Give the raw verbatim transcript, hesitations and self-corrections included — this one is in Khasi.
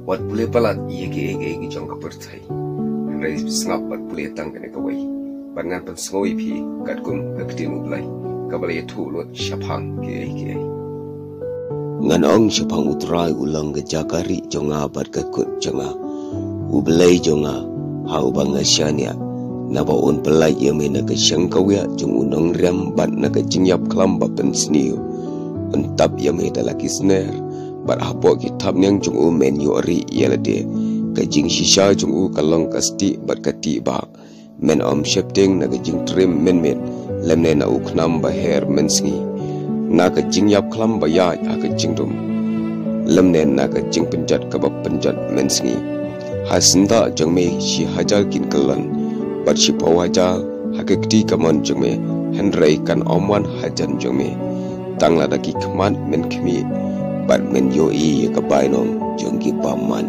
Wat pule palat ïa kiei kiei ki jong ka pyrthei, hynrei sngap bad pule tang kane kawei, bad ngan pynsngew ïa phi katkum ka ktien U Blei kaba la ïathuh lut shaphang kiei kiei. Ngan ong shaphang U Trai, u long ka jaka rieh jong nga bad ka kut jong nga, U Blei jong nga, ha uba nga shaniah. Naba un pyllait ïa me na ka shangkawiah jong u nongriam bad na ka jingïap khlam ba pynsniew. Un tap ïa me da la ki sner, bad hapoh ki thapniang jong u men ïoh rieh ïa lade. Ka jingshisha jong u ka long ka stieh bad ka tih bah. Men ym sheptieng na ka jingtriem mynmiet, lymne na u khnam ba her mynsngi. Na ka jingïap khlam ba ïaid ha ka jingdum, lymne na ka jingpynjot kaba pynjot mynsngi. Ha syndah jong me shi hajar kin kyllon, bad shiphew hajar ha ka kti kamon jong me, hynrei kan ym wan hajan jong me. Tang lada ki khmat men khmih, bad men ïohi ïa ka bainong jong ki bymman.